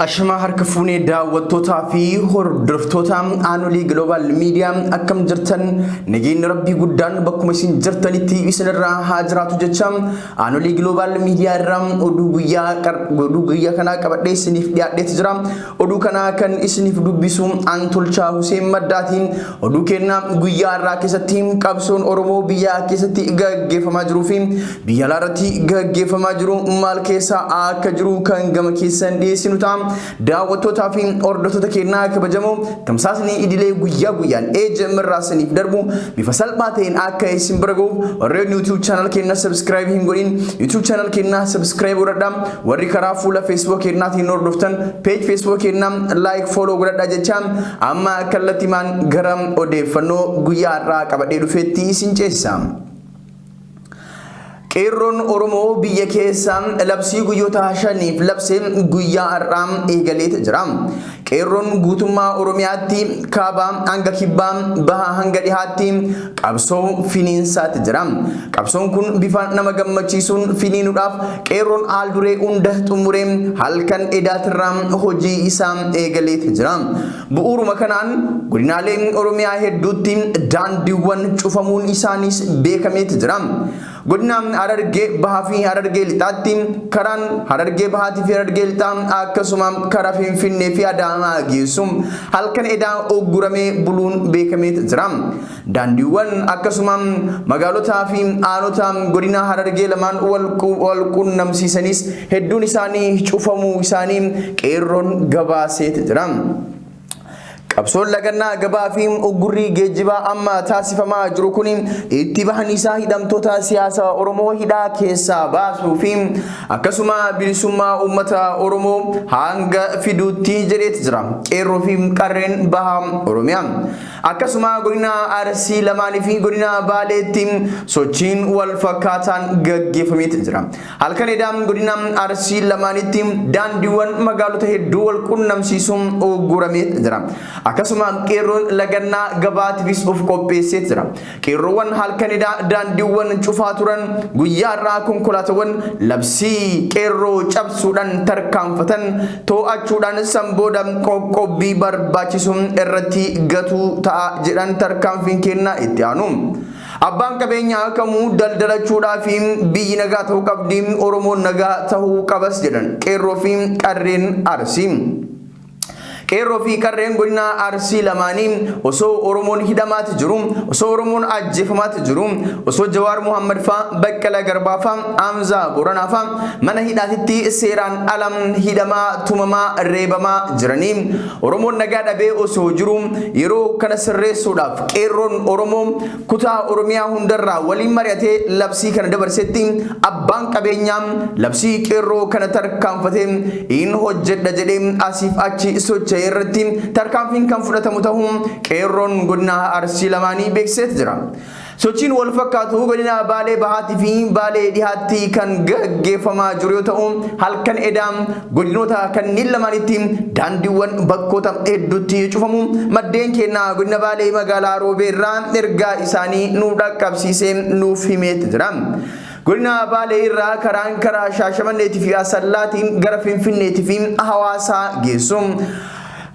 Ashamaa harka fuunee daawwattootaa fi hordoftoota Aanolee Global Media, akkam jirtan? Nageenyi Rabbii guddaan bakkuma isin jirtanitti isinirraa haa jiraatu jecha, Aanolee Global Media irraa oduu guyyaa kanaa qabadhee isiniif dhiyaadheeti jira. Oduu kanaa kan isiniif dubbisu an Tolchaa Huseen Maddaatiin. Oduu kennaa guyyaa irraa keessatti qabsoon Oromoo biyya keessatti gaggeeffamaa jiruu fi biyya alaa irratti gaggeeffamaa jiru maal keessa akka jiru kan gama keessan dhiyeessinu ta'a. Daawwattootaa fi hordoftoota keenyaa kabajamoo, tamsaasni idilee guyyaa guyyaan AGM irraa isiniif darbu bifa salphaa ta'een akka isin bira gahuuf, warreen YouTube channel keenyaa subscribe hin godhin YouTube channel keenyaa subscribe godhadhaa. Warri karaa fuula Facebook keenyaatiin hordoftan page Facebook keenyaa like, follow godhadhaa jecha, amma kallattimaan gara odeeffannoo guyyaa irraa qabadhee dhufeetti isin ceesisa. Qeerroon Oromoo biyya keessa labsii guyyoota 5f labsee guyyaa har'aa eegaleet jira. Qeerroon guutummaa Oromiyaatti kaabaa hanga kibbaa, bahaa hanga dhihaatti qabsoo finiinsaatti jira. Qabsoon kun bifa nama gammachiisuun finiinuudhaaf qeerroon haal duree hunda xumuree halkan edaatirraa hojii isaa eegaleet jira. Bu'uuruma kanaan godinaalee Oromiyaa hedduutti daandiiwwan cufamuun isaaniis beekameet jira. Godina Harargee Bahaa fi Harargee Lixaatti karaan Harargee Bahaatii fi Harargee Lixaa, akkasuma karaa Finfinnee fi Adaamaa geessu halkan edaa ogguramee buluun beekameet jira. Daandiiwwan akkasuma magaalotaa fi aanota godina Harargee lamaan wal qunnamsiisanis hedduun isaanii cufamuu isaanii qeerroon gabaaseet jira. Qabsoon lagannaa gabaa fi uggurrii geejjibaa amma taasifamaa jiru kun itti bahaniisaa hidhamtoota siyaasaa Oromoo hidhaa keessaa baasuu fi akkasuma bilisummaa uummata Oromoo hanga fiduutti jedheeti jira. Qeerroo fi qarreen baha Oromiyaa. Akkasuma godina Arsii lamaanii fi godina Baaleetti sochiin wal fakkaataan gaggeeffameeti jira. Halkan edaa godina Arsii lamaanitti daandiiwwan magaalota hedduu wal qunnamsiisuun ugguramee jira. Akkasuma qeerroon lagannaa gabaatiifis of qopheessee jira. Qeerroowwan halkan edaa daandiiwwan cufaa turan guyyaa irraa konkolaataawwan labsii qeerroo cabsuudhaan tarkaanfatan to'achuudhaan san booda qoqqobbii barbaachisu irratti gatuu ta'a jedhan tarkaanfiin kennaa itti aanu. Abbaan qabeenyaa kamuu daldalachuudhaa fi biyyi nagaa ta'uu qabdi, Oromoon nagaa ta'uu qabas jedhan qeerroo fi qarreen Arsii. Qeerroo fi qarreen godina Arsii lamaanii osoo Oromoon hidhamaati jiru, osoo Oromoon ajjeefamaati jiru, osoo Jawaar Muhammad faa, Baqqalaa Garbaa faa, Hamzaa Booranaa faa mana hidhaatitti seeraan ala hidhamaa, tumamaa, reebamaa jiranii, Oromoon nagaa dhabee osoo jiru, yeroo kana sirreessuudhaaf qeerroon Oromoo kutaa Oromiyaa hundarraa waliin mari'atee labsii kana dabarsetti, abbaan qabeenyaa labsii qeerroo kana tarkaanfatee in hojjedha jedhee asiif achi socho'ee irratti tarkaanfiin kan fudhatamu ta'uu qeerroon godina Arsii lamaanii beeksiseet jira. Sochiin wal fakkaatu godina Baalee Bahaatii fi Baalee Dhihaatti kan gaggeeffamaa jiru yoo ta'u, halkan edaa godinoota kanneen lamaanitti daandiiwwan bakkoota hedduutti cufamu maddeen kennaa godina Baalee magaalaa Roobee irraa ergaa isaanii nu dhaqqabsiisee nuuf himeet jira. Godina Baalee irraa karaan karaa Shaashamanneetii fi Asallaatiin gara Finfinneetii fi Hawaasaa geessu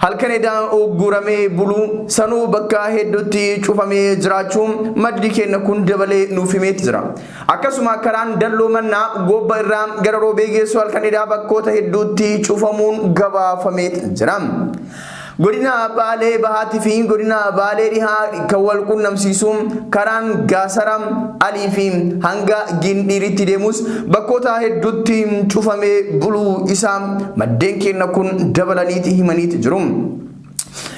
halkan edaa ugguramee bulu, sanuu bakka hedduutti cufamee jiraachuu maddi keenya kun dabalee nuuf himeeti jira. Akkasuma karaan Dalloo Mannaa Goobba irraa gara Roobee geessu halkan edaa bakkoota hedduutti cufamuun gabaafamee jira. Godina Baalee Bahaatii fi godina Baalee Dhihaa kan wal qunnamsiisu karaan Gaasara Alii fi hanga Gindhiiritti deemus bakkoota hedduutti cufamee buluu isaa maddeen keenya kun dabalaniiti himaniiti jiru.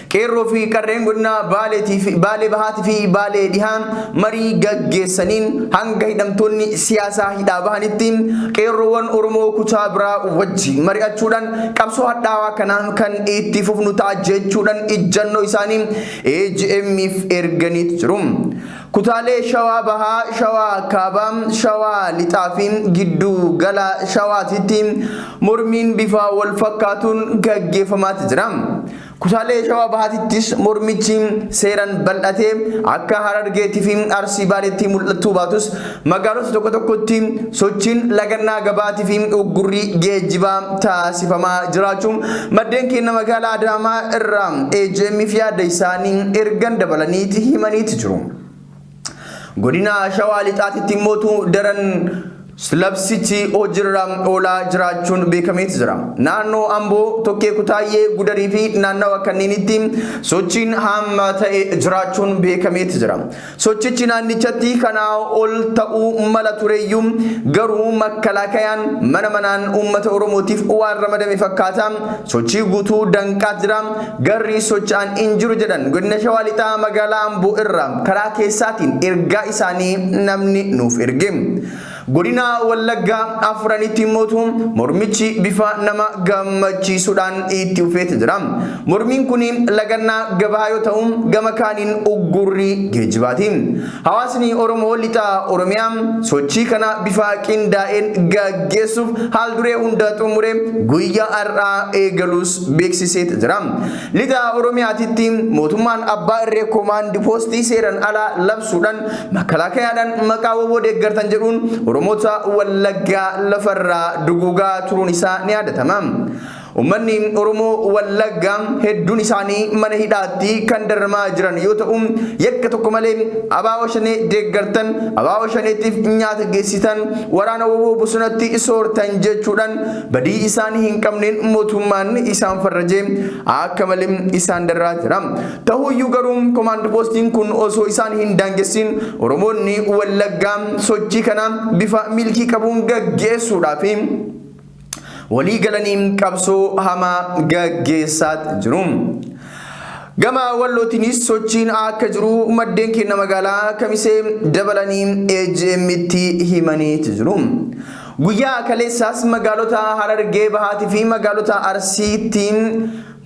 Qeerroo fi qarreen godina Baalee Bahaatii fi Baalee Dhihaa marii gaggeessaniin hanga hidhamtoonni siyaasaa hidhaa bahanitti qeerroowwan Oromoo kutaa biraa wajji mari'achuudhaan qabsoo hadhaawaa kanaan kan itti fufnu ta'a jechuudhaan ijjannoo isaanii AGM'if erganiit jiru. Kutaalee Shawaa Bahaa, Shawaa Kaabaa, Shawaa Lixaa fi Gidduu Gala Shawaatitti mormiin bifa wal fakkaatuun gaggeeffamaati jira. Kutaalee Shawaa Bahaatittis mormichi seeran bal'atee akka Harargeetii fi Arsii Baaleetti mul'achuu baatus magaalota tokko tokkotti sochiin lagannaa gabaatii fi uggurrii geejjibaa taasifamaa jiraachuun maddeen keenya magaalaa Adaamaa irraa AJM fi yaada isaanii ergan dabalaniiti himaniiti jiru. Godina Shawaa Lixaatitti immoo daran labsichi hojiirra oolaa jiraachuun beekameeti jira. Naannoo Amboo, Tokkee Kutaayyee, Gudarii fi naannawa kanneenitti sochiin hamma ta'e jiraachuun beekameeti jira. Sochichi naannichatti kanaa ol ta'uu mala tureyyuu garuu makkalaakayaan mana manaan uummata Oromootiif waan ramadame fakkaata. Sochii guutuu danqaa jira. Garri socho'an hin jiru jedhan godina Shawaa Lixaa magaalaa Amboo irraa karaa keessaatiin ergaa isaanii namni nuuf erge. Godina Wallaggaa afranitti immoo mormichi bifa nama gammachiisuudhaan itti fufeeti jira. Mormiin kun lagannaa gabaa yoo ta'u gama kaaniin uggurrii geejjibaati. Hawaasni Oromoo lixa Oromiyaa sochii kana bifa qindaa'een gaggeessuuf haal duree hunda xumuree guyyaa har'aa eegaluus beeksiseeti jira. Lixa Oromiyaatitti mootummaan abbaa irree koomaandi poostii seeran alaa labsuudhaan makkalaakayaadhaan maqaa WBO deeggartan jedhuun Oromoota Wallaggaa lafarraa duguugaa turuun isaa ni yaadatama. Uummanni Oromoo Wallaggaa hedduun isaanii mana hidhaatti kan dararamaa jiran yoo ta'u yakka tokko malee ABO Shanee deeggartan, ABO Shaneetiif nyaata geessitan, waraana WBO bosonatti soortan jechuudhaan badii isaanii hin qabneen mootummaan isaan farrajee akka malee isaan dararaa jira. Ta'uyyuu garuu koomaand poostiin kun osoo isaan hin daangessin Oromoonni Wallaggaa sochii kana bifa milkii qabuun gaggeessuudhaaf walii galanii qabsoo hamaa gaggeessaa jiru. Gama Wallootiinis sochiin akka jiru maddeen keenya magaalaa Kamisee dabalanii AJM'tti himaniiti jiru. Guyyaa kaleessaas magaalota Harargee Bahaatii fi magaalota Arsiitti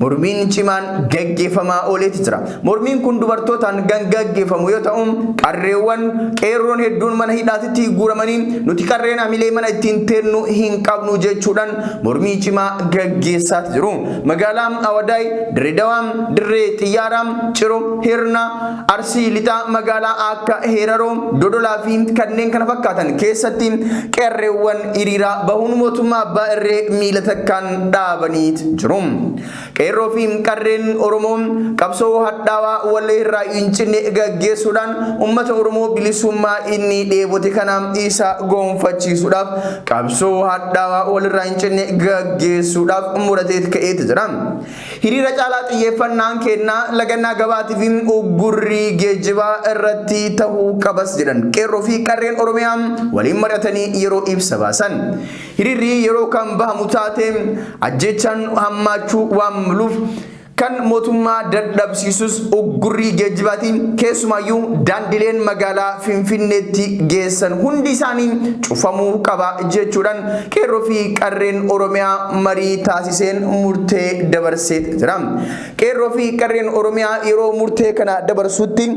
mormiin cimaan gaggeeffamaa ooleeti jira. Mormiin kun dubartootaan kan gaggeeffamu yoo ta'u qarreewwan qeerroon hedduun mana hidhaatitti guuramanii nuti qarreen hamilee mana ittiin teennu hin qabnu jechuudhaan mormii cimaa gaggeessaa jiru. Magaalaa Awadaay, Dirree Dawaa, Dirree Xiyyaaraa, Ciroo, Hirna, Arsii Lixaa, magaalaa akka Heeraroo, Dodolaa fi kanneen kana fakkaatan keessatti qeerreewwan hiriiraa bahuun mootummaa abbaa irree miila takkaan dhaabanii jiru. Qeerroo fi qarreen Oromoo qabsoo hadhaawaa wal irraa hin cinne gaggeessuudhaan uummata Oromoo bilisummaa inni dheebote kana isa gonfachiisuudhaaf qabsoo hadhaawaa wal irraa hin cinne gaggeessuudhaaf muratee ka'eeti jira. Hiriira caalaa xiyyeeffannaan kennaa lagannaa gabaatii fi uggurrii geejjibaa irratti ta'uu qabas jedhan qeerroo fi qarreen Oromiyaa waliin mari'atanii yeroo ibsa baasan. Hiriirri yeroo kan bahamu taate ajjechaan hammaachuu waan maluuf kan mootummaa dadhabsiisus uggurrii geejjibaatiin keessumaayyuu daandileen magaalaa Finfinneetti geessan hundi isaanii cufamuu qaba jechuudhaan qeerroo fi qarreen Oromiyaa marii taasiseen murtee dabarsee jira. Qeerroo fi qarreen Oromiyaa yeroo murtee kana dabarsutti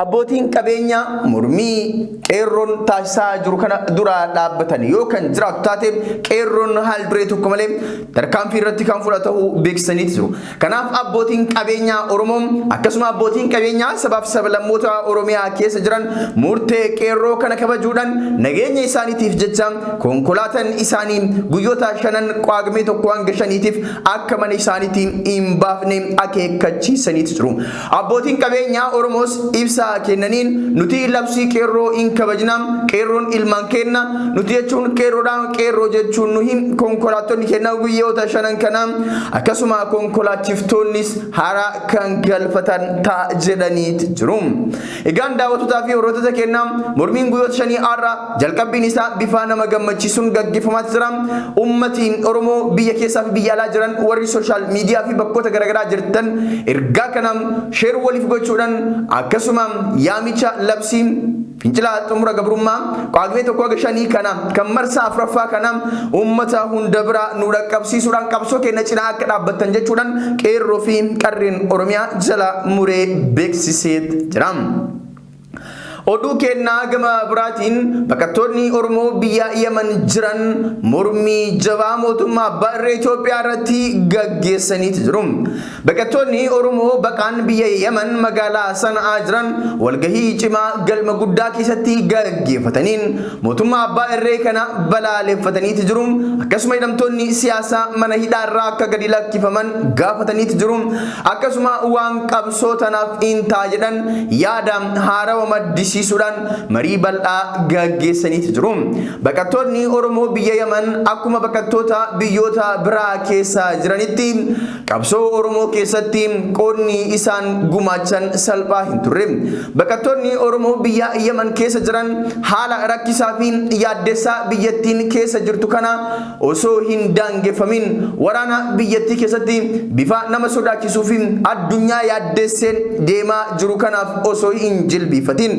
abbootiin qabeenyaa mormii qeerroon taasisaa jiru kana dura dhaabbatan yoo kan jiraatu taate qeerroon haal duree tokko malee tarkaanfii irratti kan fudhatamu beeksisaniiti jiru. Kanaaf abbootiin qabeenyaa Oromoo akkasuma abbootiin qabeenyaa sabaaf sablammoota Oromiyaa keessa jiran murtee qeerroo kana kabajuudhaan nageenya isaaniitiif jecha konkolaataan isaanii guyyoota shanan Qaagmee 1 hanga 5tiif akka mana isaaniitiin hin baafne akeekkachiisaniiti jiru. Abbootiin qabeenyaa Oromoos ibsa kennaniin nuti labsii qeerroo hin kabajna, qeerroon ilmaan kenna, nuti jechuun qeerroodha, qeerroo jechuun nuyi konkolaattonni kenna guyyoota shanan kana akkasuma konkolaachiftoonnis hara kan galfatan ta'a jedhaniiti jiru. Egaan daawwattootaa fi hordoftoota kennaa mormiin guyyoota shanii har'a jalqabbiin isaa bifa nama gammachiisuun gaggeeffamaa jira. Ummati Oromoo biyya keessaa fi biyya alaa jiran warri sooshaal miidiyaa fi bakkoota garaagaraa jirtan ergaa kana sheer waliif gochuudhaan akkasuma yaamicha labsii fincila xumura gabrummaa Qaagmee 1 hanga 5 kana kan marsaa 4ffaa kana ummata hunda bira nu dhaqqabsiisuudhaan qabsoo keenya cinaa akka dhaabbattan jechuudhaan qeerroo fi qarreen Oromiyaa jala muree beeksisee jira. Oduu kennaa gama biraatiin, baqattoonni Oromoo biyya Yaman jiran mormii jabaa mootummaa abbaa irree Itoophiyaa irratti gaggeessaniiti jiru. Baqattoonni Oromoo baqaan biyya Yaman magaalaa Sana'aa jiran walgahii cimaa galma guddaa keessatti gaggeeffataniin mootummaa abbaa irree kana balaaleffataniiti jiru. Akkasuma hidhamtoonni siyaasaa mana hidhaa irraa akka gadi lakkifaman gaafataniiti jiru. Akkasuma waan qabsoo tanaaf hin ta'a jedhan yaada haarawa maddisiisuudhaan marii bal'aa gaggeessaniiti jiru. Baqattoonni Oromoo biyya Yaman akkuma baqattoota biyyoota biraa keessa jiranitti qabsoo Oromoo keessatti qoodni isaan gumaachan salphaa hin turre. Baqattoonni Oromoo biyya Yaman keessa jiran haala rakkisaa fi yaaddessaa biyyattiin keessa jirtu kana osoo hin daangeffamin waraana biyyattii keessatti bifa nama sodaachisuu fi addunyaa yaaddesseen deemaa jiru kanaaf osoo hin jilbiifatin,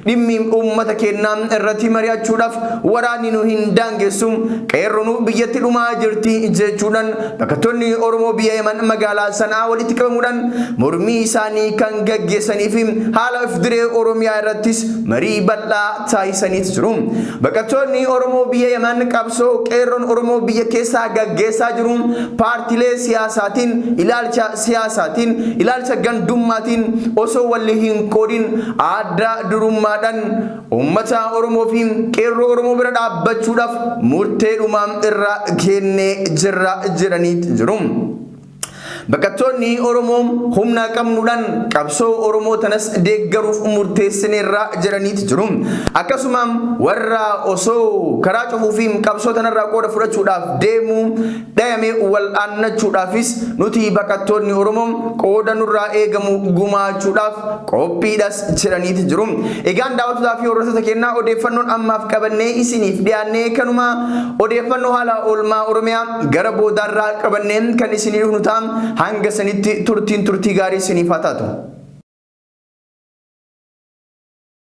dhimmi uummata keenyaa irratti mari'achuudhaaf waraanni nu hin daangessu, qeerroon biyyatti dhumaa jirti jechuudhaan baqattoonni Oromoo biyya Yaman magaalaa Sanaa walitti qabamuudhaan mormii isaanii kan gaggeessanii fi haala of diree Oromiyaa irrattis marii bal'aa taasisaniiti jiru. Baqattoonni Oromoo biyya Yaman qabsoo qeerroon Oromoo biyya keessaa gaggeessaa jiru paartiilee siyaasaatiin, ilaalcha siyaasaatiin, ilaalcha gandummaatiin osoo walli hin qoodin adda durummaadhaan uummata Oromoo fi qeerroo Oromoo bira dhaabbachuudhaaf murteedhuma irra kennee jirra jedhaniiti jiru. Baqattoonni Oromoo humna qabnuudhaan qabsoo Oromoo tanas deeggaruuf murteessineerra jedhaniiti jiru. Akkasuma warra osoo karaa cufuu fi qabsoo tanarraa qooda fudhachuudhaaf deemu dhayame wal aannachuudhaafis nuti baqattoonni Oromoo qooda nurraa eegamu gumaachuudhaaf qophiidhas jedhaniiti jiru. Egaan daawwattootaa fi hordoftoota keenyaa, odeeffannoon ammaaf qabannee isiniif dhiyaannee kanuma. Odeeffannoo haala oolmaa Oromiyaa gara boodaarraa qabannee kan isinii dhufnu ta'a. Hanga sanitti turtiin turtii gaarii isiniif haa taatu.